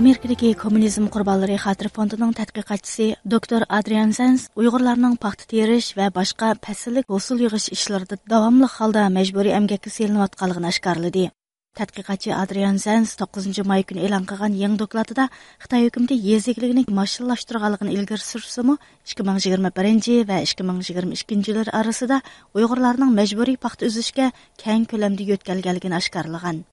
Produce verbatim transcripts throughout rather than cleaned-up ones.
ئامېرىكىدىكى كوممۇنىزم قۇربانلىرى خاتىرە فوندىنىڭ تەتقىقاتچىسى دوكتور ئادرىيان زەنس ئۇيغۇرلارنىڭ پاختا تېرىش ۋە باشقا پەسىللىك ھوسۇل يىغىش ئىشلىرىدا داۋاملىق ھالدا مەجبۇرىي ئەمگەككە سېلىنىۋاتقانلىقىنى ئاشكارىلىدى. تەتقىقاتچى ئادرىيان زەنس توققۇزىنچى ماي كۈنى ئېلان قىلغان يېڭى دوكلاتىدا خىتاي ھۆكۈمىتى يېزا ئىگىلىكىنى ماشىنىلاشتۇرغانلىقىنى ئىلگىرى سۈرسىمۇ، ئىككى مىڭ يىگىرمە بىرىنچى ۋە ئىككى مىڭ يىگىرمە ئىككىنچى يىللار ئارىسىدا ئۇيغۇرلارنىڭ مەجبۇرىي پاختا ئۈزۈشكە كەڭ كۆلەمدە يۆتكەلگەنلىكىنى ئاشكارىلىغان.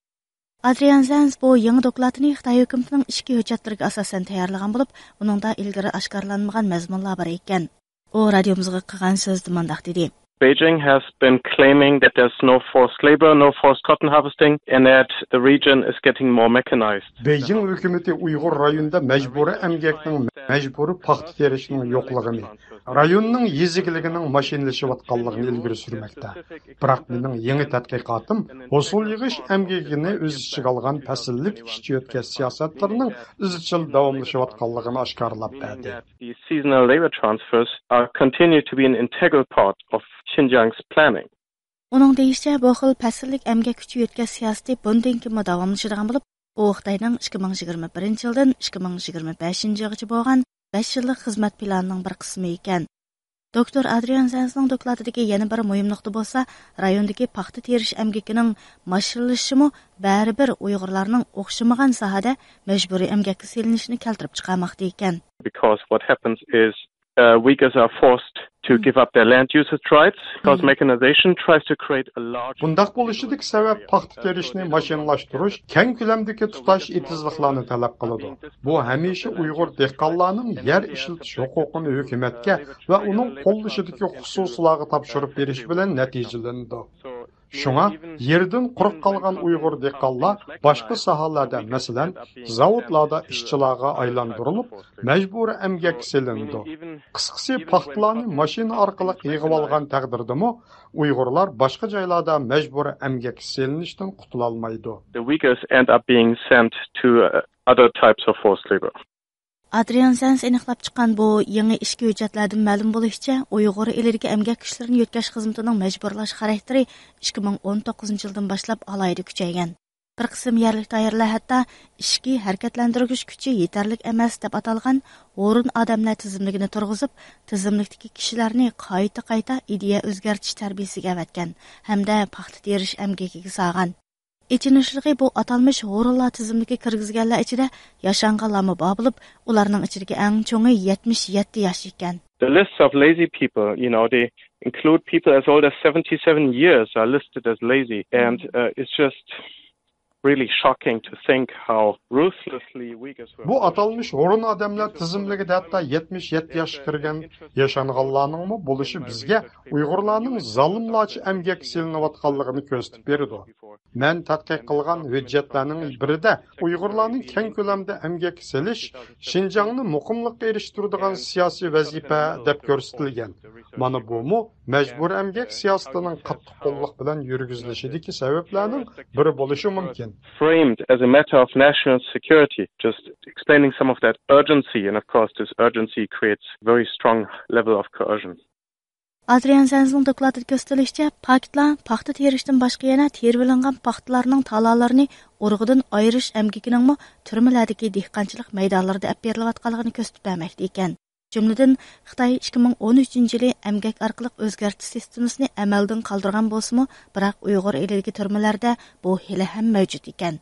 ئادرىيان زەنس بۇ يېڭى دوكلاتىنى خىتاي ھۆكۈمىتىنىڭ ئىچكى ھۆججەتلىرىگە ئاساسەن تەييارلىغان بولۇپ، ئۇنىڭدا ئىلگىرى ئاشكارىلانمىغان مەزمۇنلار بار ئىكەن. ئۇ رادىيومىزغا قىلغان سۆزىدە مۇنداق دېدى. Beijing has been claiming that there's no forced labor, no forced cotton harvesting, and that the region is getting more mechanized. بېيجىڭ ھۆكۈمىتى ئۇيغۇر رايونىدا مەجبۇرىي ئەمگەكنىڭ، مەجبۇرىي پاختا تېرىشنىڭ يوقلۇقىنى، رايوننىڭ يېزا ئىگىلىكىنىڭ ماشىنىلىشىۋاتقانلىقىنى ئىلگىرى سۈرمەكتە. بىراق مېنىڭ يېڭى تەتقىقاتىم ھوسۇل يىغىش ئەمگىكىنى ئۆز ئىچىگە ئالغان پەسىللىك ئىشچى يۆتكەش سىياسەتلىرىنىڭ ئىزچىل داۋاملىشىۋاتقانلىقىنى ئاشكارىلاپ بەردى. The seasonal labor transfers are continue to be an integral part of Xinjiang's planning. ئۇنىڭ دېيىشىچە، بۇ خىل پەسىللىك ئەمگەك كۈچى يۆتكەش سىياسىتى بۇندىن كېيىنمۇ داۋاملىشىدىغان بولۇپ، ئۇ خىتاينىڭ ئىككى مىڭ يىگىرمە بىرىنچى يىلدىن ئىككى مىڭ يىگىرمە بەشىنچى يىلغىچە بولغان بەش يىللىق خىزمەت پىلانىنىڭ بىر قىسمى ئىكەن. دوكتور ئادرىيان زەنسنىڭ دوكلاتىدىكى يەنە بىر مۇھىم نۇقتا بولسا، رايوندىكى پاختا تېرىش ئەمگىكىنىڭ ماشىنىلىشىشىمۇ بەرىبىر ئۇيغۇرلارنىڭ ئوخشىمىغان ساھەدە مەجبۇرىي ئەمگەككە سېلىنىشىنى كەلتۈرۈپ چىقارماقتا ئىكەن. Because what happens is, uh, Uyghurs are forced to give up their land usage rights because mechanization tries to create a large بۇنداق بولۇشىدىكى سەۋەب پاختا تېرىشنى ماشىنىلاشتۇرۇش كەڭ كۆلەمدىكى تۇتاش ئېتىزلىقلارنى تەلەپ قىلىدۇ. بۇ ھەمىشە ئۇيغۇر دېھقانلارنىڭ يەر ئىشلىتىش ھوقۇقىنى ھۆكۈمەتكە ۋە ئۇنىڭ قوللىشىدىكى خۇسۇسىيلارغا تاپشۇرۇپ بېرىش بىلەن نەتىجىلىنىدۇ. شۇڭا يېرىدىن قۇرۇق قالغان ئۇيغۇر دېھقانلار باشقا ساھەلەردە، مەسىلەن، زاۋۇتلاردا ئىشچىلارغا ئايلاندۇرۇلۇپ، مەجبۇرىي ئەمگەككە سېلىنىدۇ. قىسقىسى، پاختىلارنى ماشىنا ئارقىلىق يىغىۋالغان تەقدىردىمۇ، ئۇيغۇرلار باشقا جايلاردا مەجبۇرىي ئەمگەككە سېلىنىشتىن قۇتۇلالمايدۇ. The Uyghurs end up being sent to, uh, other types of forced labor. ئادرىيان زەنس ئېنىقلاپ چىققان بۇ يېڭى ئىچكى ھۆججەتلەردىن مەلۇم بولۇشىچە، ئۇيغۇر ئېلىدىكى ئەمگەك كۈچلىرىنى يۆتكەش خىزمىتىنىڭ مەجبۇرلاش خاراكتېرى ئىككى مىڭ ئون توققۇزىنچى يىلدىن باشلاپ ئالاھىدە كۈچەيگەن. بىر قىسىم يەرلىك دائىرىلەر ھەتتا ئىچكى ھەرىكەتلەندۈرگۈچ كۈچى يېتەرلىك ئەمەس دەپ ئاتالغان ھورۇن ئادەملەر تىزىملىكىنى تۇرغۇزۇپ، تىزىملىكتىكى كىشىلەرنى قايتا-قايتا ئىدىيە ئۆزگەرتىش تەربىيىسىگە ئەۋەتكەن ھەمدە پاختا تېرىش ئەمگىكىگە سالغان. ئېچىنىشلىقى، بۇ ئاتالمىش ھورۇنلار تىزىملىكىگە كىرگۈزگەنلەر ئىچىدە ياشانغانلارمۇ بار بولۇپ، ئۇلارنىڭ ئىچىدىكى ئەڭ چوڭى يەتمىش يەتتە ياش ئىكەن. The list of lazy people, you know, they include people as old as seventy-seven years are listed as lazy, and, uh, it's just really shocking to think how ruthlessly Uyghurs were بۇ ئاتالمىش ھورۇن ئادەملەر تىزىملىكىدە ھەتتا يەتمىش يەتتە ياشقا كىرگەن ياشانغانلارنىڭمۇ بولۇشى بىزگە ئۇيغۇرلارنىڭ زالىملارچە ئەمگەككە سېلىنىۋاتقانلىقىنى كۆرسىتىپ بېرىدۇ. مەن تەتقىق قىلغان ھۆججەتلەرنىڭ بىرىدە ئۇيغۇرلارنى كەڭ كۆلەمدە ئەمگەككە سېلىش شىنجاڭنى مۇقىملىققا ئېرىشتۈرىدىغان سىياسىي ۋەزىپە دەپ كۆرسىتىلگەن. مانا بۇمۇ مەجبۇرىي ئەمگەك سىياسىتىنىڭ قاتتىق قوللۇق بىلەن يۈرگۈزۈلۈشىدىكى سەۋەبلەرنىڭ بىرى بولۇشى مۇمكىن. Framed as a matter of national security, just explaining some of that urgency, and of course this urgency creates very strong level of coercion. ئادرىيان زەنسنىڭ دوكلاتىدا كۆرسىتىلىشىچە، پاكىتلار پاختا تېرىشتىن باشقا يەنە تېرىۋېلىنغان پاختىلارنىڭ تالالىرىنى ئۇرۇقىدىن ئايرىش ئەمگىكىنىڭمۇ تۈرمىلەردىكى دېھقانچىلىق مەيدانلىرىدا ئېلىپ بېرىلىۋاتقانلىقىنى كۆرسىتىپ بەرمەكتە ئىكەن. جۈملىدىن، خىتاي ئىككى مىڭ ئون ئۈچىنچى يىلى ئەمگەك ئارقىلىق ئۆزگەرتىش سىستېمىسىنى ئەمەلدىن قالدۇرغان بولسىمۇ، بىراق ئۇيغۇر ئېلىدىكى تۈرمىلەردە بۇ ھېلىھەم مەۋجۇت ئىكەن.